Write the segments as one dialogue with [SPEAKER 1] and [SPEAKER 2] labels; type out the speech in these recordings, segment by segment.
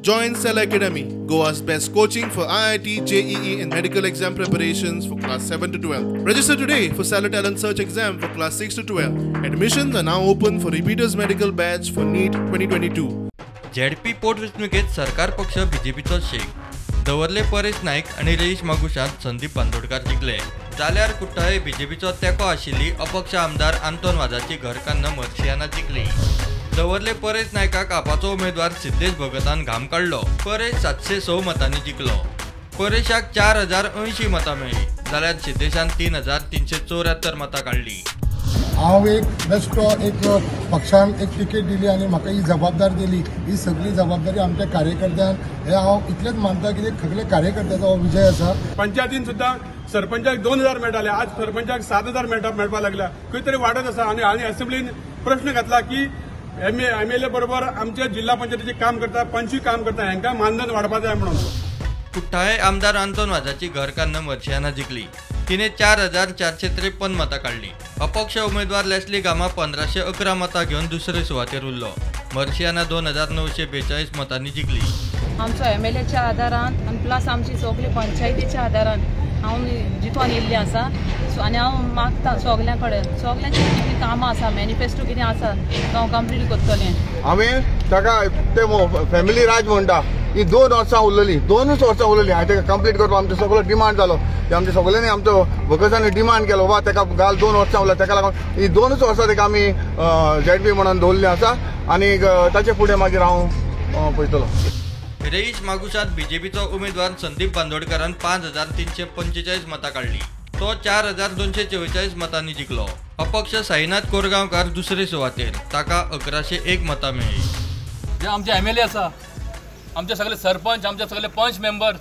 [SPEAKER 1] Join Cell Academy, Goa's best coaching for IIT, JEE and medical exam preparations for class 7 to 12. Register today for Cellar Talent Search exam for class 6 to 12. Admissions are now open for repeaters medical batch for NEET 2022.
[SPEAKER 2] ZP पोटवेंचणुकेत सरकार पक्ष बीजेपीचो शेक. दवर्ले परेश नायक आनी रेईश मागुशांत संदीप बांदोडकार जिखले. जाल्यार कुट्टाळे बीजेपीचो तेंको आशिल्ली अपक्ष आमदार आंतोन वाजाची घरकान्न मर्सियाना जिखली. दवर्ले परेश नायकाक आपाचो उमेदवार सिद्धेश भगतान घाम काडलो. परेश 706 मतांनी जिखलो. परेशाक 4080 मतां मेळ्ळी जाल्यार सिद्धेशान 3374 मतां काडली.
[SPEAKER 3] हांव एक बेश्टो एक पक्षान एक तिकेट दिली आनी म्हाका ही जबाबदारी दिली. ही सगळी जबाबदारी आमच्या कार्यकर्त्यान हे हांव इतलेंच मानता की सगळे कार्यकर्त्याचो हो विजय आसा.
[SPEAKER 4] पंचायतीन सुद्दां सरपंचाक 2000 मेळटाले, आज सरपंचाक 7000 मेळपाक लागल्या. खंय तरी वाडत आसा. आनी असेंब्लीन प्रश्न घातला की एम एल ए बरोबर आमच्या जिल्हा पंचायतीचे काम करता, पंचूय काम करता, हांकां मानधन वाडपा जाय म्हणून.
[SPEAKER 2] कुट्टाळे आमदार आंतोन वाजाची घरकान्न मर्सियाना जिखली. तिने 4453 मतां काडली. अपक्ष उमेदवार लेस्ली गामा 1511 मतां घेवन दुसरे सुवातेर उरलो. मर्सियाना 2942 मतांनी जिखली.
[SPEAKER 5] आमचो एम एल एच्या आदारान आनी प्लस आमची सगळी पंचायतीच्या आदारान हांव जितून येयल्लें आसा. सो आनी हांव मागता सगल्यां कडेन, सगल्यांची कितें कामां आसा, मॅनिफेस्टो कितें आसा तो हांव कंप्लीट करतलें.
[SPEAKER 6] हांवें ताका ते फॅमिली राज म्हणटा ही 2 वर्सां उरलेली, 2 वर्सां उरलेली. हांवें ताका कंप्लीट करपाक आमचो सगळो डिमांड जालो. आमच्या सगळ्यांनी आमचो भगसांनी डिमांड केलो वा ताका घाल 2 वर्सां उरला. ताका लागून ही 2 वर्सां ताका आमी झेडपी म्हणून दवरली आसा आनी ताचे फुडें मागीर हांव पळयतलो.
[SPEAKER 2] रेईश मागुशांत बीजेपीचो उमेदवार संदीप बांदोडकारान 5345 मतां काडली. तो 4244 मतांनी जिखलो. अपक्ष साईनाथ कोरगांवकार दुसरे सुवातेर, ताका 1101 मतां मेळ्ळी.
[SPEAKER 7] जे आमचे एम एल ए आसा, आमचे सगळे सरपंच, आमचे सगळे पंच मेंबर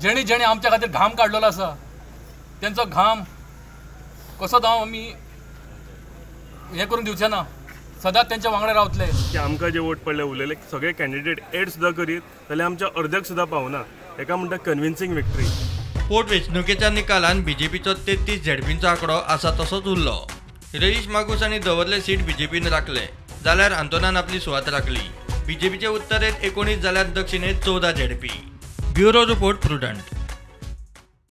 [SPEAKER 7] जेणी जेणी आमच्या खातीर घाम काडलेलो आसा, तेंचो घाम कसोच हांव आमी हें करून दिवचे ना. सदांच तेंच्या वांगडा रावतले.
[SPEAKER 8] की आमकां जे वोट पडले उरलेले सगळे कॅन्डिडेट एड सुद्दां करीत जाल्यार आमच्या अर्द्याक सुद्दां पावना. हेका म्हणटा कन्विन्सिंग विक्ट्री.
[SPEAKER 2] पोटवेंचणुकेच्या निकालान बीजेपीचो 33 झेडपींचो आंकडो आसा तसोच उरलो. रेईश मागूस आनी दवर्ले सीट बीजेपीन राखले जाल्यार आंतोनान आपली सुवात राखली. बीजेपीचे उत्तरेत 19 जाल्यार दक्षिणेत 14 ZP. Bureau report, Prudent.